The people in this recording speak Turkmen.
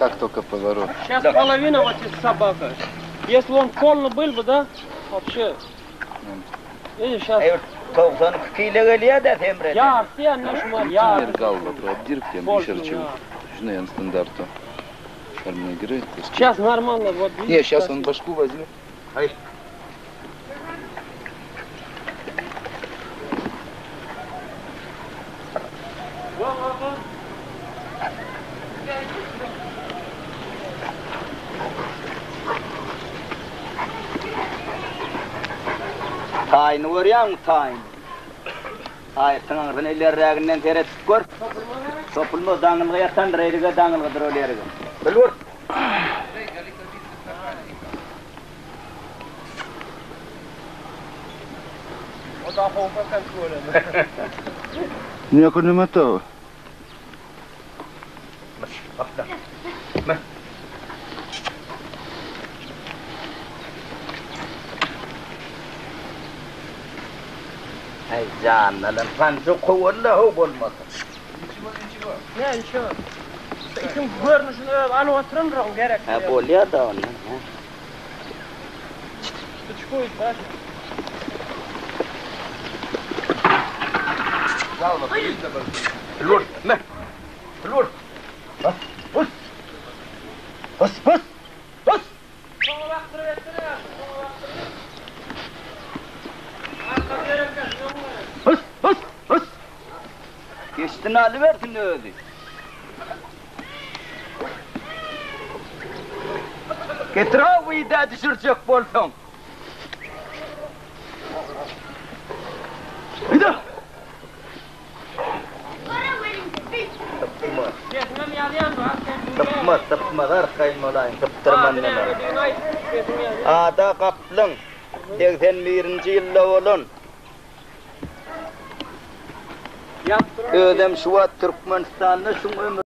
Как только поворот. Сейчас половина вот из собака. Если он полный был бы, да, вообще. Видишь, сейчас Eý, 92 kile gelýär-dä semreden. ýarysy ýanyna şumal ýarysy. Нергал обдирки, Больше, стандарту. Сейчас нормально, вот видишь. Не, сейчас он башку возьмет. Aý. Во, во, во. Taýyny görýäňmi, taýyny? Aýyrtyň aňyrsyna ilerräginden seredip gör. Topulmaz, daňylgy ýatandyr, erige daňylgydyr ol erige. Bil gör. O da howpa kontrolü. Niýe to? Aý janalan, panjy kowalla how bolmasa. Ne, ничего. Itiň görnüşini öz alyp oturan gerek. Ha bolýar da ondan. ha. Tuçkoýut baş. Bil gör. Me. Bil gör. Bas, bas. Bas, bas. Bas. Soňa bakdyryp etsene ya. Soňa bakdyryp. Arka gerek yok. Bas, bas, bas. Geçdin alybersin özi. Getir ha bu ida düşürecek bolsaň. Ida. Sesinem ýazýan bu. Tapmaz, tapmaz, arkaýyn bolaýyn, tapdyrman näme. Ada Gaplaň 81-nji ýylda bolan. Ýapdyrar. Özem şu wagt Türkmenistanda şuň ömür.